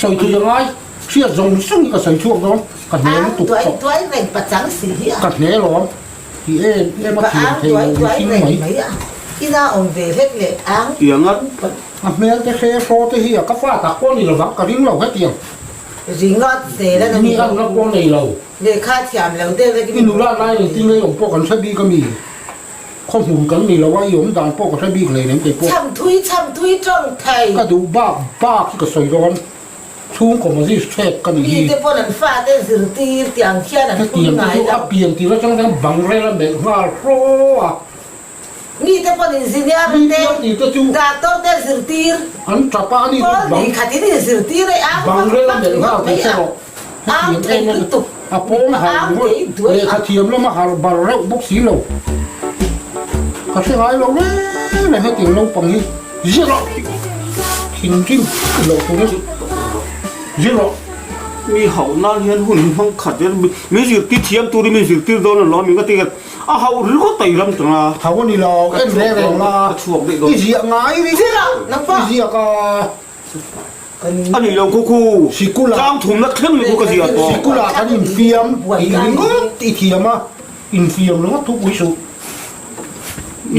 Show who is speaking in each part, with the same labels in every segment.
Speaker 1: sawi thui a ngai. Hriat zawng zawng hi ka sawi chhuak dawn. Ka hne lutuk tawh. Ka hne lawm. Ti em em a thiam thei lo mihring mai. A hmel te hre hraw te hi a ka fa tak pawh ni lovang ka ring lo hetiang. Mi anna pawh nei lo. I nula lai engtin nge i awm pawh kan hre bik ami? Khaw hmun kan ni lo a, i awm dan pawh ka hre bik hleinem kei pawh.
Speaker 2: Chham thui chham thui tawng thei.
Speaker 1: Ka duh bak bak hi ka sawi dawn. Chhungkaw magistrate ka nih hi.
Speaker 2: Mite pawn an fate zirtir tih ang khian an phun ngai lo.
Speaker 1: Hetiang te chu a pian tir atang hian bang rel a melh nghal hraw a.
Speaker 2: Mite pawn engineer te, doctor te zirtir.
Speaker 1: An tap a, ani chu
Speaker 2: bang khatin in zirtir ei ang
Speaker 1: bang rel a melh nghal thei se rawh. Hetiang em em a pawng har ringawt lehkha thiam lama har bar reuh bawk si lo. Ka hre ngai lo reng reng hetiang naupang hi zir rawh thinrim loh tur a zir rawh.
Speaker 3: Mi hauh nan hian hun hi hmang khat zel mi zirtir thiam turin mi zirtir dawn a lawm eng a ti a hauh ringawt a i ram tang a.
Speaker 1: Hauh a ni lo en reng reng la i ziah ngai
Speaker 2: ringawt
Speaker 1: i ziak a.
Speaker 3: A nih lo khu khu. Tlang thumna thleng ni khu ka ziah tawh.
Speaker 1: Sikula kan infiam tih ringawt i thiam a, infiam ringawt thu pui suh.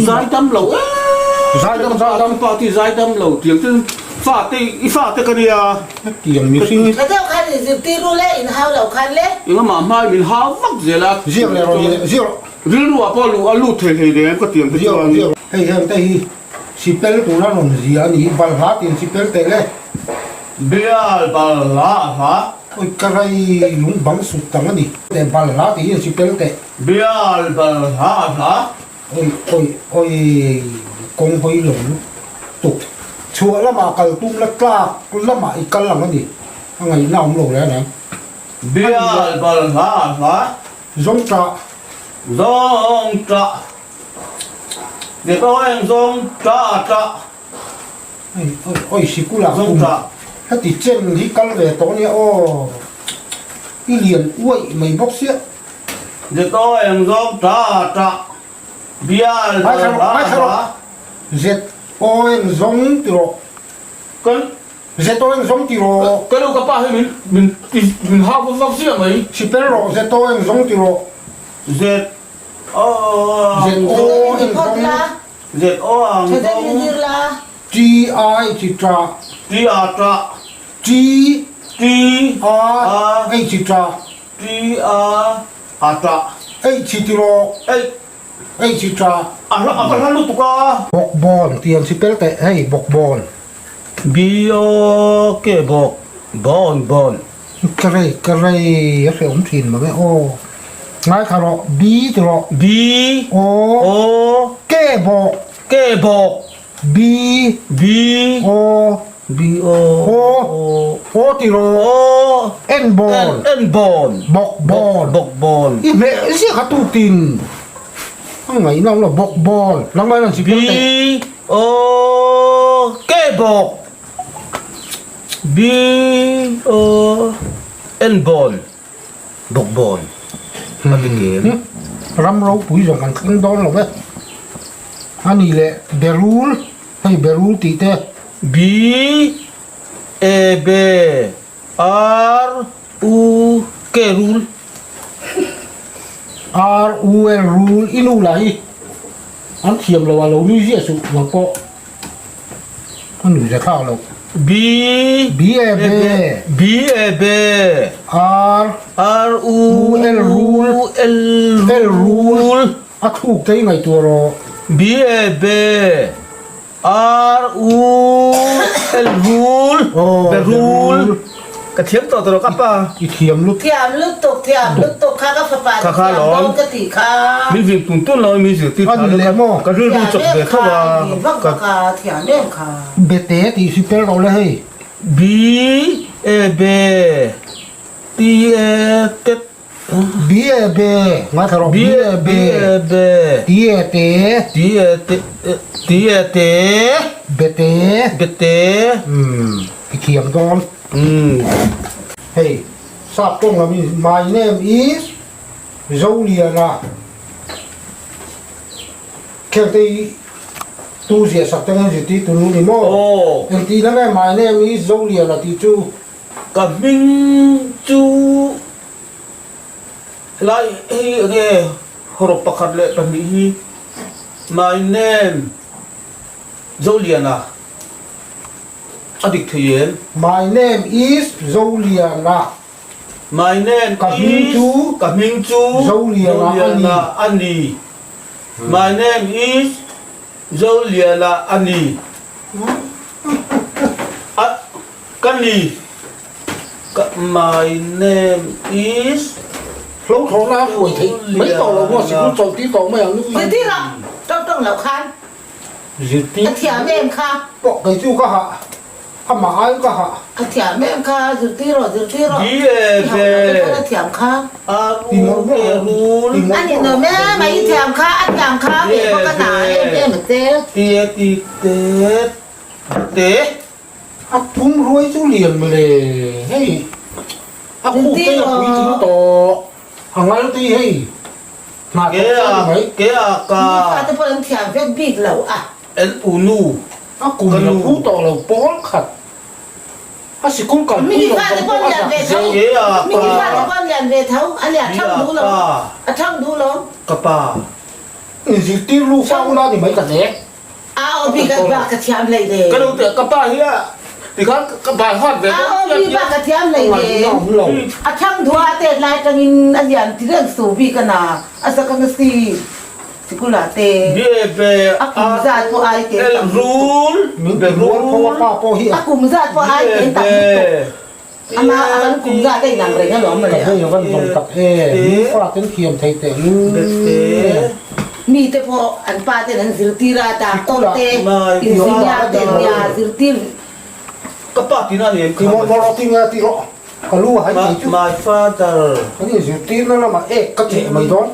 Speaker 3: Zaidam lo em.
Speaker 1: Zaidam zaidam.
Speaker 3: Pa ti zaidam lo tiang chu fate i fate ka nia.
Speaker 1: Hetiang mihring hi.
Speaker 2: Tha deuh khan inzirtir ru le, inhau lo khan le.
Speaker 3: Engah hmai min hau vak zel a.
Speaker 1: Ziak leh rawh ni leh ziak rawh.
Speaker 3: Rilru ah pawh a lut thei hlei reng ka tiang te chuan.
Speaker 1: Ziak rawh. Hei heng te hi. Sipel tura rawn zia a ni. Balhla tin sipel teh le.
Speaker 3: Bial balhla a hla.
Speaker 1: Oi ka rai lung bang sut tang a ni. Teh balhla tih hian sipel teh.
Speaker 3: Bial balhla a hla.
Speaker 1: Oi oi oi kawng hawi lo lutuk. Chhuah lamah kal tum la tlak lamah i kal ang a ni. A ngaihna awm lo le nang.
Speaker 3: Bial balhla a hla.
Speaker 1: Zawng tah.
Speaker 3: Zawng tah. Ve pawh eng zawng ta ta.
Speaker 1: Oi oi oi sikul ah kum heti chen hi kal ve tawh nia aw i lian uaih mai bawk sia.
Speaker 3: Ve pawh eng zawng ta ta bial
Speaker 1: bal hla hla. Zet aw eng zawng ti rawh.
Speaker 3: Kan
Speaker 1: Zet aw eng zawng ti rawh.
Speaker 3: Ka nu ka pa hi min min min hau vak vak ziah mai.
Speaker 1: Sipel rawh zet aw eng zawng ti rawh.
Speaker 3: Zet
Speaker 1: Z O N zawng
Speaker 3: Z O ang zawng
Speaker 1: T I chi tra
Speaker 3: T A tra
Speaker 1: T
Speaker 3: T
Speaker 1: A H chi tra
Speaker 3: T A A tra
Speaker 1: H chi rawh
Speaker 3: H
Speaker 1: H chi tra
Speaker 3: A hla a hla lutuk a.
Speaker 1: Bawkbawn tih ang chi pel teh hei bawkbawn.
Speaker 3: B O K bawk bawn bawn.
Speaker 1: Ka rei ka rei a hrehawm thin mang e aw. Ngaithla rawh B ti rawh.
Speaker 3: B
Speaker 1: O
Speaker 3: O
Speaker 1: K bawk.
Speaker 3: K bawk.
Speaker 1: B
Speaker 3: B
Speaker 1: O
Speaker 3: B O
Speaker 1: O O ti rawh.
Speaker 3: O
Speaker 1: N bawn.
Speaker 3: N bawn.
Speaker 1: Bawk bawn.
Speaker 3: Bawk bawn.
Speaker 1: I hmeh ziah kha tukin. A ngaihna awm lo bawk bawn. Nangmah in an zikir teh.
Speaker 3: B O K bawk. B O N bawn bawk bawn a ti kem.
Speaker 1: Ram ropui zawng kan thleng dawn lo e. A nih leh berul hei berul tih te.
Speaker 3: B E B R U K rul.
Speaker 1: R U L rul i nu lah hi an thiam lo a lo nui ziah suh nang pawh. A nui za thlak lo.
Speaker 3: B
Speaker 1: B E B
Speaker 3: B E B
Speaker 1: R
Speaker 3: R U
Speaker 1: L rul
Speaker 3: L
Speaker 1: L rul a thluk te i ngaihtuah rawh.
Speaker 3: B E B R U L rul
Speaker 1: Aw
Speaker 3: Be rul Ka thiam tawh tawh ka pa.
Speaker 1: I thiam lutuk.
Speaker 2: Thiam lutuk thiam lutuk kha ka fapa
Speaker 3: Kha kha
Speaker 2: thiam
Speaker 3: lawm.
Speaker 2: dawn ka tih kha.
Speaker 3: Min vin tun tun lo min zirtir
Speaker 1: A
Speaker 3: tha
Speaker 1: ni leh maw?
Speaker 3: Ka rilru
Speaker 2: Thiam
Speaker 3: chawp
Speaker 2: em
Speaker 3: ve
Speaker 2: kha
Speaker 3: tho a.
Speaker 2: ni vak
Speaker 3: Ka
Speaker 2: vak a thiam em kha.
Speaker 1: Bete tih si pel rawh le hei.
Speaker 3: B E B T E T
Speaker 1: B E B ngaithla rawh
Speaker 3: B
Speaker 1: E B
Speaker 3: B E B
Speaker 1: T E T
Speaker 3: T E T T E T
Speaker 1: Bete
Speaker 3: Bete
Speaker 1: Umm i thiam dawn.
Speaker 3: Umm.
Speaker 1: Hei sap tawng lam in my name is Zoliana Khengte i tu ziah sak te ngen zirtir tu nu ni maw?
Speaker 3: Aw.
Speaker 1: Engtihna nge my name is Zoliana tih chu?
Speaker 3: Ka hming chu helai hi enge hawrawp pakhat leh pahnih hi my name Zoliana a dik thei em?
Speaker 1: My name is Zoliana.
Speaker 3: My name
Speaker 1: Ka hming
Speaker 3: is
Speaker 1: chu
Speaker 3: ka hming chu
Speaker 1: Zoliana a ni.
Speaker 3: Zoliana a ni. My name is Zoliana a ni. A ka ni ka my name is
Speaker 1: Hlo thlawhna a hruai theih mai tawh lo maw sikul chawlh tir tawh mai ang nu i.
Speaker 2: Zirtir ah tawng tawng loh khan
Speaker 1: Zirtir
Speaker 2: a thiam em kha.
Speaker 1: Pawh kei chu ka hah amah ai ka hah.
Speaker 2: A thiam em kha zirtir rawh zirtir rawh
Speaker 3: Di e
Speaker 2: i hauh loh te
Speaker 3: ve
Speaker 2: khan a thiam kha.
Speaker 3: A u e rul.
Speaker 2: A ni nawm em a i thiam kha a thiam kha
Speaker 3: Di
Speaker 2: ve
Speaker 3: e
Speaker 2: bawk a na
Speaker 3: ve
Speaker 2: em em a che.
Speaker 3: Ti e ti te te.
Speaker 1: A pum ruai chu lian mawle hei a khup te a puitling tawh a ngal te hi hei hna
Speaker 3: Ke
Speaker 1: thawk
Speaker 3: a
Speaker 1: ni mai.
Speaker 3: ke a ka.
Speaker 2: Mi fate pawh an thiam vek bik lo a.
Speaker 3: L u nu.
Speaker 1: A kum
Speaker 3: Ka
Speaker 1: la
Speaker 3: nu.
Speaker 1: phu tawh lo pawl khat a sikul kal
Speaker 2: Mi
Speaker 1: pui lo
Speaker 2: fate
Speaker 1: zawng
Speaker 2: pawh
Speaker 1: pawh a
Speaker 2: lian
Speaker 1: zak
Speaker 2: ve tho.
Speaker 1: zel.
Speaker 3: Ke a
Speaker 2: Mi
Speaker 3: ka.
Speaker 2: fate pawh lian ve tho a lian
Speaker 3: Bi
Speaker 2: thang
Speaker 3: a
Speaker 2: duh lo
Speaker 3: ka.
Speaker 2: a thang duh lo.
Speaker 3: Ka pa.
Speaker 1: Inzirtir lu fa ula ni mai ka hle.
Speaker 2: A aw bik a bak ka thiam hlei le.
Speaker 3: Ka lo ti ka pa hi a tikhan ka bai hat ve
Speaker 2: A aw bik bak ka thiam hlei le. A thang dua a tet lai tangin a lian ti reng su bik a na a sak ang a si sikul ah te.
Speaker 3: Be be
Speaker 2: A kum zat pawh ai te
Speaker 3: el
Speaker 2: tam
Speaker 3: rul
Speaker 1: Min
Speaker 3: be
Speaker 1: ti rual pho a
Speaker 3: rul
Speaker 1: pa pawh hi
Speaker 2: A kum zat pawh ai
Speaker 3: be
Speaker 2: te tam
Speaker 3: be
Speaker 2: lutuk. Ama a kan kum zat a inang reng alawm mawle.
Speaker 1: Ka hei a van vawng tak e, mi faten thiam thei teh lul em.
Speaker 2: Mi te pawh an pa ten an zirtir a, doctor te, engineer te nia zirtir.
Speaker 3: Ka pa tina ni em
Speaker 1: kha. Ti mawlh mawlh rawh ti nge ti rawh, ka lu a hai thei chu.
Speaker 3: My father.
Speaker 1: Kan inzirtir na lamah ek ka cheh mai dawn.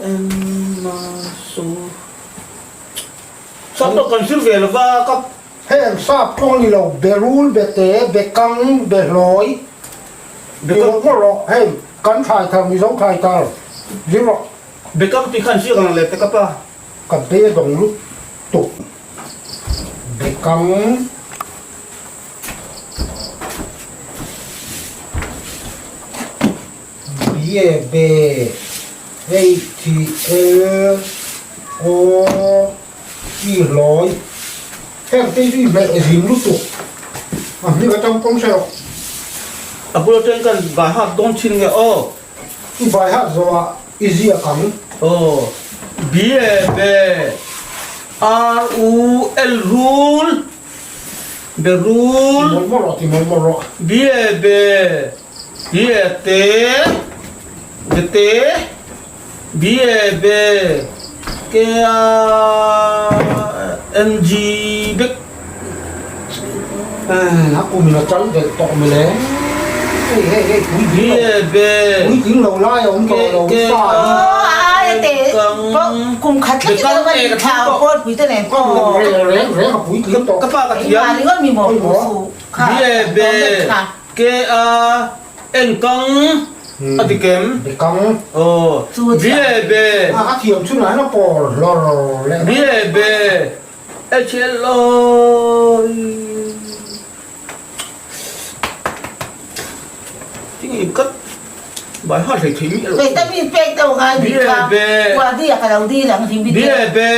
Speaker 3: Sap pawh kan zir ve lova ka.
Speaker 1: Heng sap tawng ni lo, be rul, be te, be kang, be hlawi, be mawlh mawlh rawh. Hei kan thlai thar Mizo thlai thar zir rawh.
Speaker 3: Be kang tih khan ziak ang le te ka pa.
Speaker 1: Ka be dawng lutuk. Be kang. Bie be H L O. I hlawi heng te hi hmelh zing lutuk a hming atang pawm hre rawh.
Speaker 3: A bul atang kan bai hat dawn thin nge aw.
Speaker 1: I bai hat zawh ah i ziak ang.
Speaker 3: Aw B A be R U L rul be rul.
Speaker 1: Ti mawlh mawlh rawh ti mawlh mawlh rawh.
Speaker 3: B A be T A te be te. B A B K A N G bek.
Speaker 1: A kum in a chal delh tawh mai le. Hei hei hei pui
Speaker 3: B A B
Speaker 1: pui tling lo lai a awm tawh lo fa hi.
Speaker 2: Ai a te kum khat thleng in a van thlau pawl pui te nen
Speaker 1: pawh. Reng reng reng a pui tling tawh.
Speaker 3: Ka pa ka thiam.
Speaker 2: Engmah ringawt mi maw pu su kha.
Speaker 3: B A B K A N kang. A ti kem?
Speaker 1: Be kang.
Speaker 3: Aw. Bie be.
Speaker 1: A thiam chhun ah hian a pawr hlawr leh.
Speaker 3: Bie be. H L O Ting in kat bai ha hlei thei mi lo.
Speaker 2: Kei ta mi pek deuh ngai mi kha.
Speaker 3: Bie be.
Speaker 2: Kua di a ka lo dil ang hi mi te.
Speaker 3: Bie be.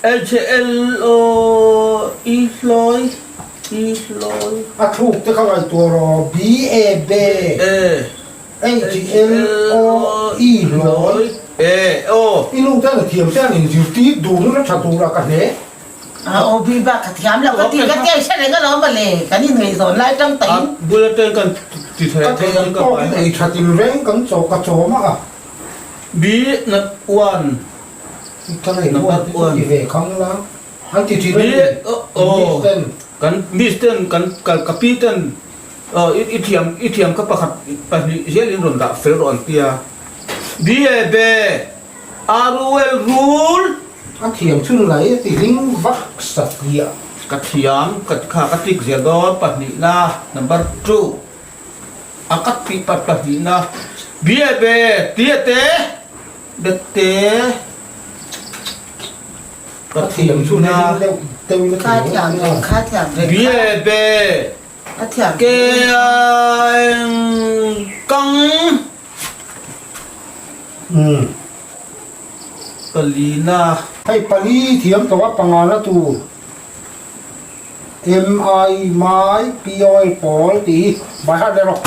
Speaker 3: H L O I hlawi I hlawi.
Speaker 1: A thluk te kha ngaihtuah rawh B A B H L O I hlawi.
Speaker 3: E O.
Speaker 1: I nu ten a thiam che a ni zirtir duh na tha tur a ka hle.
Speaker 2: A O B bak ka thiam lo ka ti ka ti a hre reng alawm mawle kan inngaihzawn lai tang tawh in.
Speaker 3: A bul atang kan ti thei
Speaker 1: Ka thei ang tawkin ei that in reng kan chaw ka chawm a.
Speaker 3: B nat one.
Speaker 1: Number one ti ve khang la an ti thin a ni miss ten
Speaker 3: kan miss ten kan ka pi ten i thiam i thiam kha pakhat pahnih zel in rawn dah fel rawh an tia B A B R U L rul
Speaker 1: a thiam chhun lai a ti hling vak sat liah
Speaker 3: ka thiam ka kha ka tik zel dawn pahnih na number two a ka tih pat pahnih na B A B T A T Bette ka
Speaker 1: thiam chu
Speaker 3: na
Speaker 1: deuh deuh in a
Speaker 2: Kha thiam reng kha thiam reng
Speaker 3: B A B
Speaker 2: A thiam.
Speaker 3: K eng kang.
Speaker 1: Umm.
Speaker 3: Palina.
Speaker 1: Hei pali thiam tawh a pangana tur M I mai P O L pawl tih hi by heart leh rawh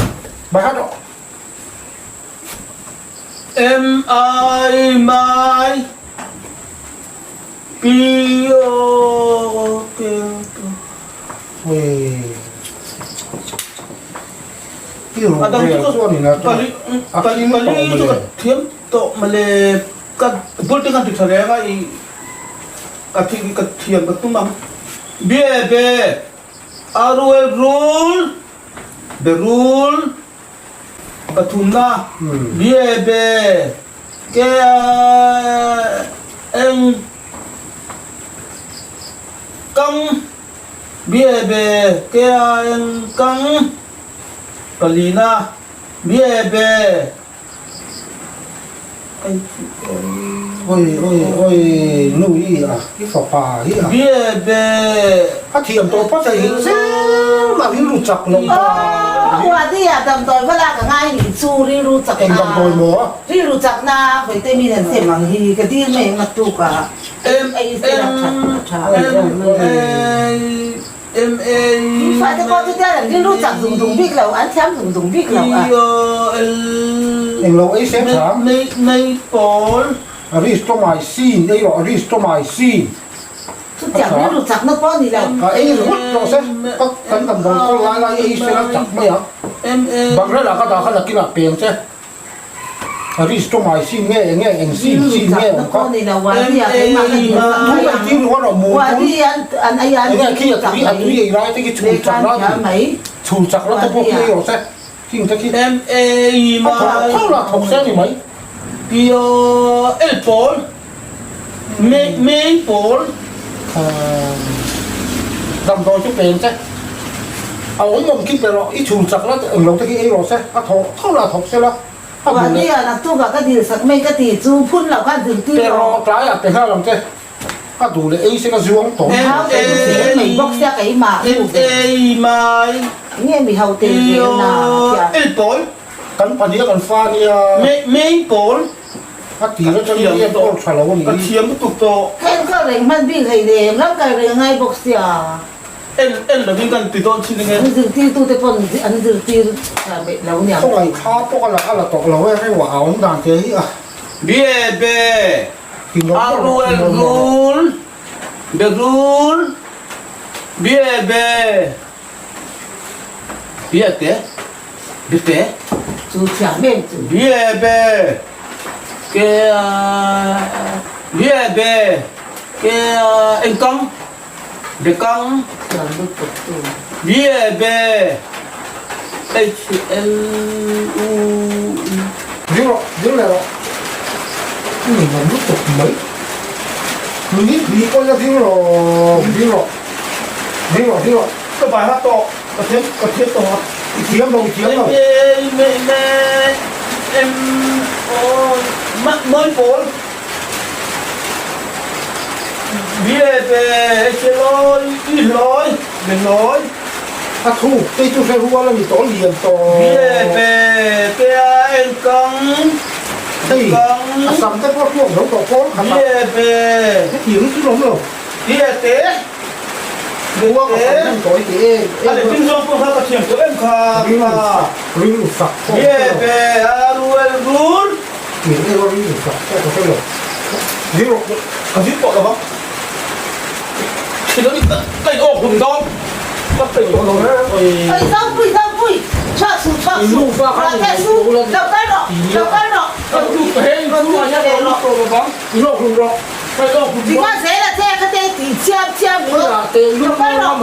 Speaker 1: by heart rawh.
Speaker 3: M I mai P O K
Speaker 1: Ui. A dang chu ka
Speaker 3: pali pali chu ka thiam tawh mawle ka bul te khan ti tha reng a i ka thi ka thiam ka tum ang be be arual rul be rul pathumna be be ke eng kang Bia be ke a eng kang palina bia be ai chu
Speaker 1: Oi oi oi nu i a i fapa hi a.
Speaker 3: Bia be
Speaker 1: A thiam tawh phawt a hil zel a rilru chak loh ta.
Speaker 2: Aw Wadi a damdawi va lak a ngai nih chu rilru chak
Speaker 1: Eng damdawi maw a?
Speaker 2: Rilru chak na vawi te mi han sem ang hi ka dil mai ang naktuk a.
Speaker 3: M M M A
Speaker 2: Fate pawh chu tian an rilru chak zung zung bik lo, an thiam zung zung bik lo a.
Speaker 3: P O L
Speaker 1: Englo ei sem hram.
Speaker 3: Mei mei pawl.
Speaker 1: Aristomycin ei rawh Aristomycin.
Speaker 2: Chutiang rilru chakna pawh a ni lo.
Speaker 1: Ka ei ringawt rawh se, ka kan damdawi kawl lai lai ei sela chak mai ang. Bangrel ah ka dah kha nakinah peng che. Aristomycin nge enge eng sin sin nge awm kha. Tui ei tir ringawt rawh mum pum. Enge khi a tui a tui ei lai te khi chhul chak la ti. Chhul chak la te pawh khi ei rawh se. Khing te khi. A thawk tho la thawk se a ni mai.
Speaker 3: L pawl May pawl.
Speaker 1: Damdawi chu peng che. A awm awm khi pe rawh i chhul chak la eng lo te khi ei rawh se. A thawk tho la thawk se la.
Speaker 2: Mahni ah naktuk ah ka dil sak mai ka ti chu phun loh khan zir tir
Speaker 1: rawh. Pe rawh tlai ah pe nghal ang che. A duh leh ei se ka zuang tawh.
Speaker 2: Hau te zel mai bawk sia keimah nu ve. Nge mi hau te zel na tia.
Speaker 1: Kan pahnih a kan fa nia. A tir atang in i enkawl tha lo a ni.
Speaker 3: Ka thiam lutuk tawh.
Speaker 2: Ka enkawl reng hman bik hei lem ram kal reng a ngai bawk sia.
Speaker 3: En en lovin kan ti dawn thin ange.
Speaker 2: An zirtirtute pawn an zirtir tha beh lo niang.
Speaker 1: Khawngaih thla pawh a la a la tawh lo e reuh a awm dan te hi a.
Speaker 3: Bie be a rual rul be rul bie be bie te be te
Speaker 2: Chu thiam em chu.
Speaker 3: Bie be ke a bie be ke a engkang Bekang Bie be H L U
Speaker 1: Ding rawh, ding leh rawh. I ni ngam lutuk mai. Ni ni kawi a ding rawh, ding rawh. Ding rawh, ding rawh.
Speaker 3: Ka bai hat tawh, ka thiam, ka thiam tawh hat.
Speaker 1: I thiam lo, i thiam lo.
Speaker 3: M M M O Mawi pawl.
Speaker 1: A thu tei chu hre rual a ni tawh lian tawh. Hei a sam te pawh hruak zo tawh pawl khat a. Hetiang hi chu lawm lo. Khua ka sam hnem tawh i ti em em a. Rilru sak pawh ka hre lo. Tih erawh rilru sak pawh ka hre lo.
Speaker 3: Rilru ka zir tawh lo va. Thil a ni ka in awk hlum dawn. Ka peih tawh lo
Speaker 2: reng. Oi Zangpui Zangpui chhuak suh chhuak suh ruah teh suh lo kal rawh lo kal rawh.
Speaker 3: Ka tu ka heng chu a hian ka lut tawh lo vang.
Speaker 1: In awk hlum rawh. Ka in awk hlum
Speaker 2: dawn. Tingah zel a che ka te tih chiam chiam
Speaker 1: rawh. Lo kal rawh.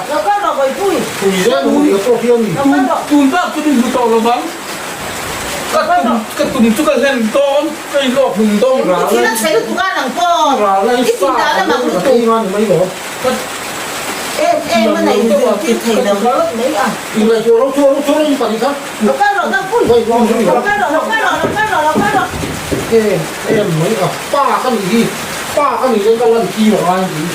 Speaker 2: Lo kal rawh Bawihpui.
Speaker 1: Tui zel hu nia pawh hi a ni.
Speaker 3: Tun bak chu min hmu tawh lo vang. Ka tum ka tum chu ka hlen dawn ka in lawk hlum dawn.
Speaker 2: I thil a chhe lutuk a nang pawh i tih dan a mak lutuk. Em em a nei zir tir thei lo ringawt mai a. Lo kal rawh Dangpui. Lo kal rawh lo kal rawh lo kal rawh lo kal rawh.
Speaker 1: Em em mai a pa ka nih hi pa ka nih chuan ka lan tir a ngai ang tih.